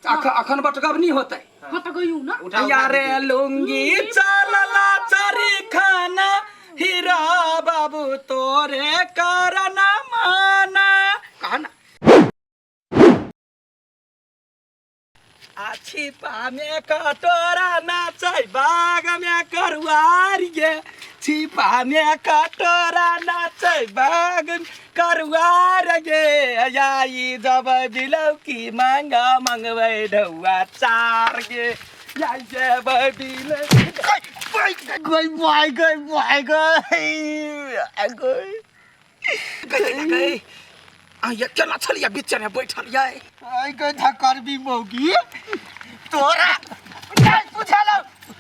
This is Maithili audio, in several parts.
अखन बटगबनी होतै। हाँ तो गयू ना। उठा उठा। यारे लुंगी चलला चरी खाना, हीरा बाबू तोरे करना माना। कहा ना आ छिपा में कटोरा नाचै बाग में करुआर गे, छिपा में कटोरा नाचै बाग में करुआर गे, आई जब बिलौकी मांगा मंगबै ढौआ चार गे, आई जब बिलौकी। गई भाई, गई भाई, गई गई गई गई। आ ये केना छलियै बीच में बैठल यै? आई गई धकरबी मौगी, तोरा नहीं पूछल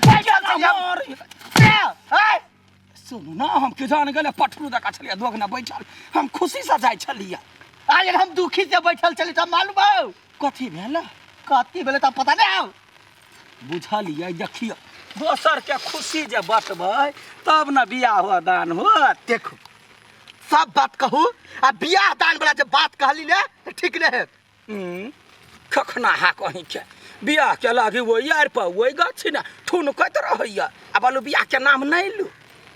बैठल छियै। सुनू ना, हम के जान गेलै पठरू दका छलियै दोगना बैठल, हम खुशी से जाइ छलियै। आज हम दुखी से बैठल छली त मालूम हौ कथी भेल? कथी भेलै त पता नहीं हौ। बुझलियै, देखियौ दोसर के खुशी जे बटबै तब ने बियाह दान होत। देखू सब बात कहू आ बियाह दान वाला जे बात कहली ने त ठीक नहीं है। कखना हा कहीं के बियाह के लागी वो यार पर वही गाछी ने ठुनकैत रहैया, आ बोलू बियाह के नाम नहीं लू,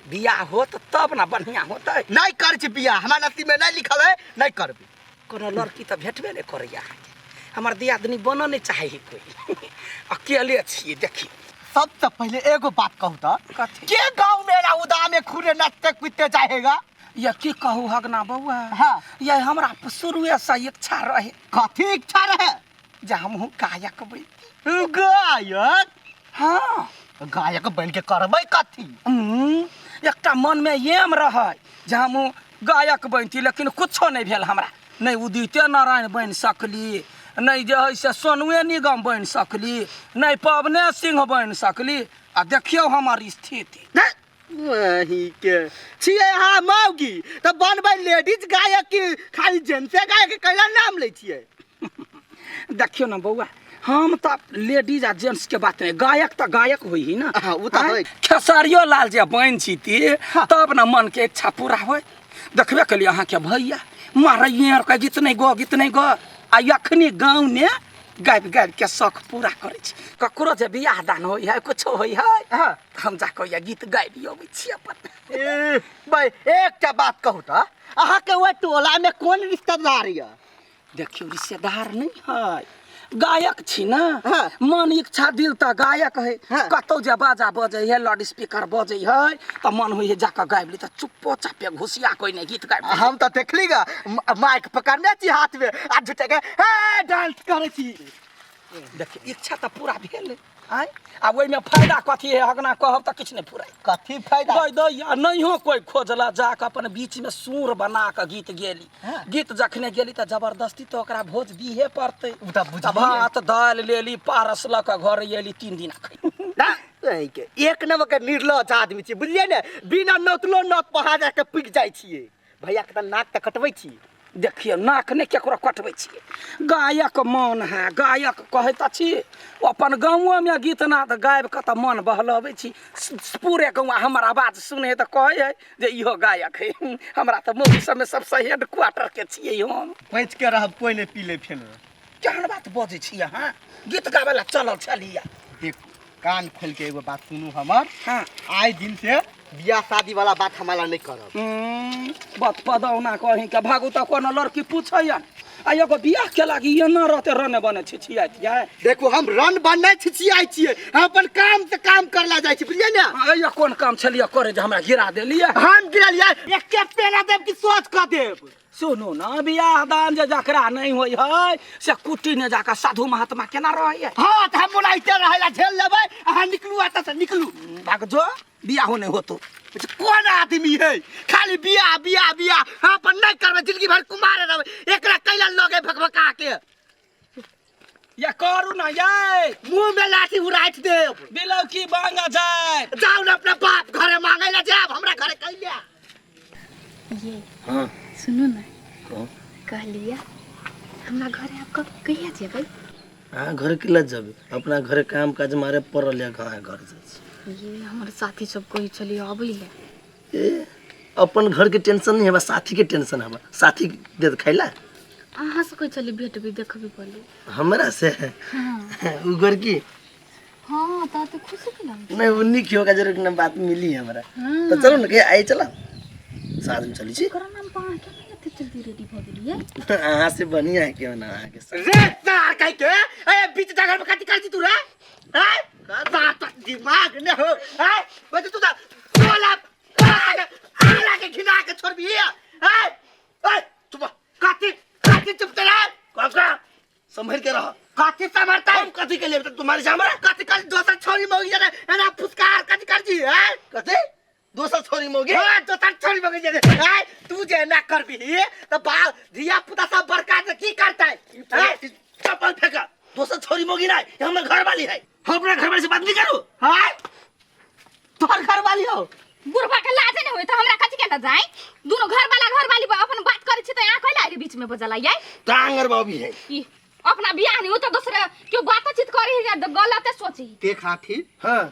बियाह होत तब ना बढ़िया होतै। नहीं कर छी बियाह, हमारा नसीब में नहीं लिखल है, नहीं करबी। कोनो लड़की तऽ भेटबे नहीं करैया अहाँके, हमर दियादनी बनऽ नहीं चाहे है कोई, अकेले छियै। देखी सबसे पहले एगो बात कहू त कथी? के गांव में ना उदा में खुरे नाचते कूदते जाएगा? ये की कहू हगना बउआ? हाँ। ये हमरा शुरुए से इच्छा रहे। कथी इच्छा रहे? जे हमहूँ गायक बनी। गायक? हाँ। गायक बन के करबै कथी? एकटा मन में एम रहे जे हमहूँ गायक बनती, लेकिन कुछो नहीं भेल हमरा। नहीं उदिते नारायण बनि सकली, नहीं जे है से सोनुए निगम बनि सकली, नहीं पवने सिंह बनि सकली, आ देखियौ हमर स्थिति। वही के छियै अहाँ मौगी तऽ बनबै लेडीज गायक की खाली जेंट्से गायक के कैला नाम लै छियै? देखियौ ने बौआ, हम तऽ लेडीज आ जेंट्स के बात नहीं, गायक तऽ गायक होइ ही ना। हाँ, उ तऽ आँय? होइ। खेसारियो लाल जे बनि छी ती तब ने मन के इच्छा पूरा होय। देखबे केलियै अहाँके भैया मारैये के गीत नहीं गो, गीत नहीं गो, आ अखनी गाँव ने गाबि गाबि के शौक पूरा करै छी। ककरो जे बियाह दान होइ है, कुछो होइ है, हाँ। तऽ हम जाकऽ या गीत गाबि अबै छी अपन। ए, भाई एकटा बात कहू तऽ अहाँके ओहि टोला में कोन रिश्तेदार यऽ? देखियौ रिश्तेदार नहीं है, गायक छी ना। हाँ। मन इच्छा दिल तऽ गायक है। हाँ। कतौ जे बाजा बजै है, लाउड स्पीकर बजै है, तऽ मन होइ है जाकऽ गाबि ली, तऽ चुप्पो चापे घुसिया कोइ नहि गीत गाबि ली। हम तऽ देखली गा माइक पकड़ने छी हाथ में आ झूठे के हे डांस करै छी। देखियौ इच्छा तऽ पूरा भेल आँय, आ ओहिमे फायदा कथी है हगना कहब तऽ किछु नहि फुराय। कथी फायदा? कहि दैया नहियो कोइ खोजला, जाकऽ अपन बीचमे सुर बना कऽ गीत गेली। हाँ। गीत जखने गेली तऽ जबरदस्ती तऽ ओकरा भोज दिहे पड़तै। उ तऽ बुझलियै। तऽ भात दालि लेली, पारस लऽ कऽ घर एली, 3 दिन खैली। ना, एहि के एक नंबर के निर्लज आदमी छी बुझलियै ने, बिना नौतलो नौत पहा जा के पुगि जाइ छियै। भैया के तऽ नाक तऽ कटबै छी। देखियौ नाक नहि केकरो कटबै छियै, गायक मन है, गायक कहैत अछि ओ अपन गाँवोमे गीत नाद गाबि कऽ तऽ मन बहलबै छी। पूरे गाँव हमर आवाज सुनै है तऽ कहै है जे इहो गायक है। हमरा तऽ मौगी सबमे सबसँ हेड क्वार्टर के छियै हम। बचि के रहब, कोइ नहि पी ले फेर। केहन बात बजै छी अहाँ? गीत गाबै लए चलल छलियै। देखू कान खोल के एगो बात सुनू हमर। हाँ। आइ दिन से बियाह शादी वाला बात हमारा नहीं करब। बात पदौना कहीं के भागू तऽ कोनो लड़की पूछैया आ एगो बियाह के लागी एना रहते रने बने छिछियाइत जाय। देखू हम रन बन नहीं छिछियाइ छियै, हम अपन काम से काम करला जाइ छी बुझलियै ने। हाँ, ये कोन काम छलियै करे जे हमरा गिरा देलियै? हम गिरलियै एके पेना देब कि सोच कऽ देब? सुनू ना, बियाह दान जे जकरा नहीं होइ है से कुटी ने जाकऽ साधु महात्मा केना रहैया? हाँ तऽ हम ओनाहिते रहै ला झेल लेबै, अहाँ निकलू एतऽ से निकलू। भाग जो, बियाहो नहीं होतो। अच्छा, कोन आदमी है खाली बियाह बियाह बियाह। हम अपन नहीं करबै, जिंदगी भर कुमार रहबै, एकरा कैला लगे भकभका के। या करू ना ये मुंह में लाठी उड़ाइट देब। बिलौकी मांगा जाए। जाउ ना अपना बाप घरे मांगे ला जाब, हमरा घरे कैला। ये हाँ। सुनू ना। हाँ। कहलिया हमरा घरे आप कब कहिया जेबै? अहाँ घरे के ला जेबै? अपना घरे काम काज मारे पड़ल या कहाँ घर जाइ छी? ये हमर साथी सब कहै छलियै अबै ले। ए अपन घर के टेंशन नहीं हबा, साथी के टेंशन हबा। साथी दे खाइला? अहाँ से कहै छलियै भेटबै देखबै बोलू। हमरा से? हाँ। उ गोरकी हाँ त त खुशी के लगे नहीं वो निक होगा जरूर ना बात मिली हमरा तो चलो ना कहीं आई चला साँझ में चली छी ओकरा नाम पर अहाँ केना एते जल्दी रेडी भऽ गेलियै अहाँ से बढ़िया है क्यों ना अहाँ के साथ रे सार कह के ए बीच जगह पे कथी कर तू रे हैं बात दिमाग ने हो हैं बस तू तो बोला आला के खिला के छोड़ भी हैं ए चुप कथी कथी चुप तेरा काका संभल के रह कथी समझता हम कथी के लिए तुम्हारे से हमरा कथी कर दोसर छोरी मौगी जरे एना फुसकार कथी कर जी हैं कथी दोसर छोरी मौगी हाँ दोसर छोरी मौगी जरे हैं तू जे ना करबी त बाल धिया पुता सब बड़का से की करतै हैं चप्पल फेंका दोसर छोरी मौगी नहीं ये हमर घर वाली है हम अपना घर वाली से बात नहीं करू हैं तोहर घर वाली हो बुढ़बा के लाजे नहीं होय त हमरा कथी के न जाय दुनो घर वाला घर वाली अपन बात करै छी त यहाँ कैला आइले बीच में बजला याय टांगर बाबी है ई अपना बियाह नहीं हो त दोसरे केओ बातचीत करे है या गलते सोची देख हाथी हाँ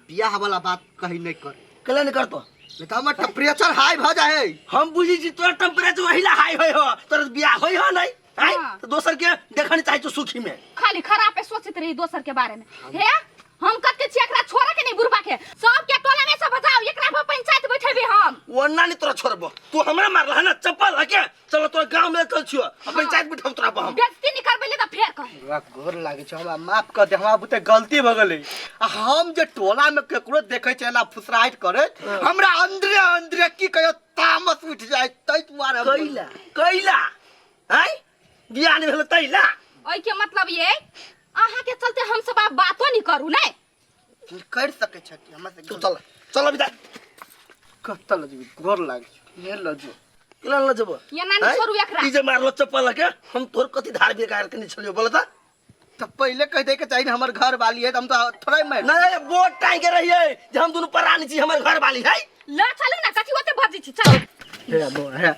बियाह वाला बात कहीं नहीं कर कला नहीं करतो नहीं तो हमर टेम्परेचर हाई भ जाए हम बुझी छी तोर टेम्परेचर वही ला हाई होय हो तोर बियाह होय हो नहीं आय हाँ। तो दोसर के देखनी चाहे तो सुखी में खाली खराब सोचैत रही दोसर के बारे में हे हम कते छी एकरा छोड़े के नहीं बुढ़बा के सब के टोला में से बजाओ एकरा पर पंचायत बैठेबे हम ओन्ना नहीं तोरा छोड़बो तू हमरा मारला है ना चप्पल हके चलो तोरा गांव में चल छियो आ पंचायत बैठब तोरा पर हम बेइज्जती नहीं करबे ले त फेर कहे हमरा गोर लागे छै हमरा माफ कर दे हमरा बुते गलती भ गेलै आ हम जे टोला में केकरो देखै छै एना फुसराहट करैत हमरा अंदरे अंदरे की कहियो तामस उठि जाय तै दुआरे हम कैला कैला आय बियाह नहीं भेल तैला ओइ के मतलब ये अहाँ के चलते हम सब आब बातो नहीं करू ने कर सकै छै कि हमरा से तू चल चल अभी कतऽ लऽ जेबी गोर लागे छै ने लऽ जो केला ल जबो ये नानी आँय? छोड़ू एकरा ई जे मारलो चप्पल के हम तोर कथी धार बेकार के नहीं छलियो बोल त तऽ पहिले कहि दै के चाही ने हमर घर वाली है तऽ हम तऽ थोड़े मारि नहीं बोट टांग के रहिए जे हम दोनों परानी छी हमर घर वाली है ल चलू ना कथी ओते बजै छी चलू हे बौआ हे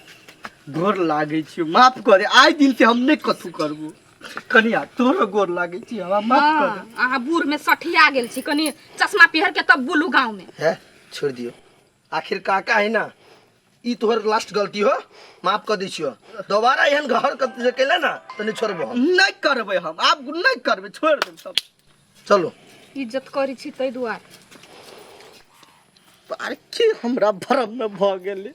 गोर लागै छी माफ करे आइ दिन से हम नहि कथू करबो कनिया तोरो गोर लागै छी हमरा माफ कर हाँ, अहाँ बूढ़ में सठिया गेल छी कनी चश्मा पहिर के तब बुलू गाँव में है छोड़ दियो आखिर काका है ना ई तोहर लास्ट गलती हो माफ कर दै छियो दोबारा एहन घर कर जे कैला ना तऽ नहि छोड़बो हम नहि करबै हम आब नहि करबै छोड़ि देब सब चलो इज्जत करै छी ताहि दुआरे अरे की हमरा भरम में भऽ गेलै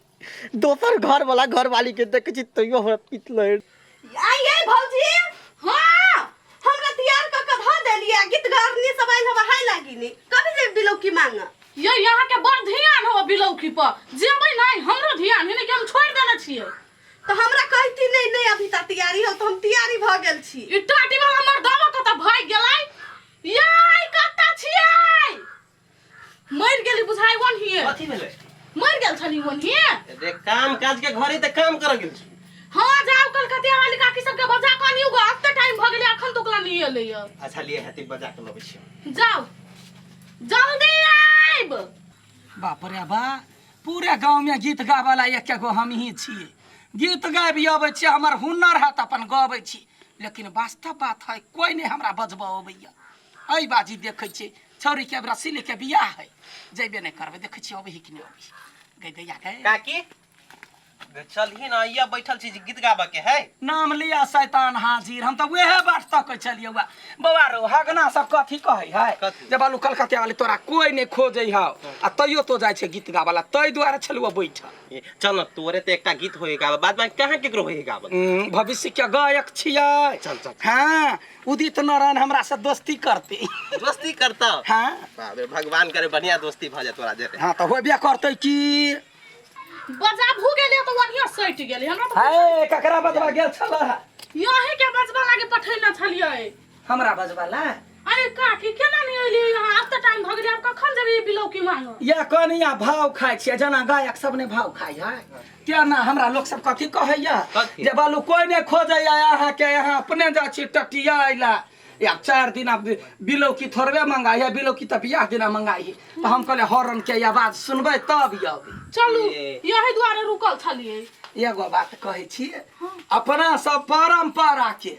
दोसर घर वाला घर वाली के देखै छी तैयो हमरा पीत लहरि आई आई भौजी हाँ हमरा तैयार क के धऽ देलियै गीत गारनी सब आइल हवा हाय लागिनी कभी जे बिलौकी मांग ये यहाँ के बड़ ध्यान हो बिलौकी पर जेबै नहीं हमरो ध्यान है कि हम छोड़ देने छियै तो हमरा कहती नहीं नहीं अभी तक तैयारी हो तो हम तैयारी भ गेल छी ई टाटी वाला मर्दावा कतऽ भागि गेलै याय कतऽ छियै मरि गेली बुझाइ ओनहिए कथी भेलै मरि गेल छली ओनहिए रे काम काज के घरे तऽ काम करऽ गेल छी हाँ जाओ कलकतिया वाली काकी सबके बजा कऽ आनियौ गो एते टाइम भऽ गेलै अखन तक ला नहीं एलै यऽ अच्छा लिए हेतै बजा के लबै छी जाओ जल्दी आइब बाप रे बा पूरे गाँवमे गीत गाबऽ ला एके गो हमही छियै गीत गाबि अबै छियै हमर हुनर है तऽ अपन गबै छी लेकिन वास्तव बात है कोइ नहि हमरा बजबऽ अबैया एहि बाजी देखै छियै छौड़ीके अब रसीलीके बियाह है जैबे नहि करबै देखै छियै अबै है कि नहि अबै है गै दैया गै काकी चलही ना अइया बैठल छी जे गीत गाबऽ के है नाम लिया शैतान हाजिर हम तऽ उएह बाट तकै छलियै बा बौआ रो हगना सब कथी कहै है कथी? जे बालू कलकतिया वाली तोरा कोई नहि खोजै हौ आ तैयो तो जाइ छै गीत गाबऽ ला ताहि दुआरे छलहुँ बैठल ए, चल न तोरे तऽ एकटा गीत होए गाबऽ बाद में कहाँ केकरो होए गाबऽ भविष्य के गायक छियै चल, चल। हाँ उदित नारायण हमरा से दोस्ती करते दोस्ती करता हाँ बाप रे भगवान करे बढ़िया दोस्ती भऽ जाए तोरा जे हाँ तऽ होबे करतै की बजा भू गेलियै तऽ ओनहिए सटि गेलै हमरा तऽ हाय ककरा बजबा गेल छल यही के बजबा लागे पठेने छलियै हमरा बजबा ला अरे काकी केना नहि एलियै यहाँ आब तऽ टाइम भऽ गेलै आब कखन जेबै ई बिलौकी मांगऽ या कनिया भाव खाइ छियै जेना गायक सब ने भाव खाइ है तेना हमरा लोक सब कथी कहैया कथी? जे बालू कोई नहि खोजैया अहाँके यहाँ अपने जाइ छी टटिया अइला या चारि दिना बिलौकी थोड़बे मंगाई है बिलौकी तऽ बियाह दिना मंगाई है तऽ हम कहले हॉर्न के आवाज सुनबै तब अबै चलू ए। यही दुआरे रुकल छलियै एगो बात कहै छी अपना सब परम्परा के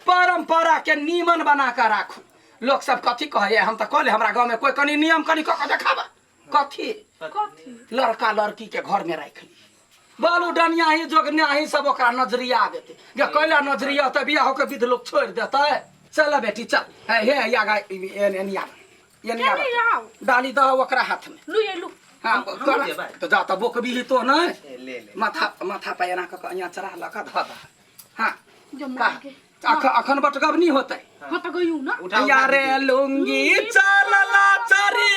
परम्परा के नीमन बना कऽ राखू लोक सब कथी कहैया हम तऽ कहले हमरा गाँवमे कोइ कनि नियम कनि कऽ कऽ देखाबा कथी कथी लड़का लड़की के घर में राखि ली बालू डनियाही जोगनियाही सब ओकरा नजरिया देतै जे कैला नजरिया तऽ बियाह के विध लोक छोड़ि देतै चल बेटी चल। हे हे या गा एन एन या एन या। केने आउ? डाली दह ओकरा हाथ में। लू ये लू। हाँ, हम तोरा देबै। तो जा तऽ बोकबी तो नहीं। ए, ले ले। माथा माथा पर एना कऽ कऽ यहाँ चढ़ा लऽ कऽ धऽ दह। हाँ। जो का मार के। अखन बटगबनी होतै। हाँ तो गयू ना। उठा उठा यारे लुंगी चलला चरी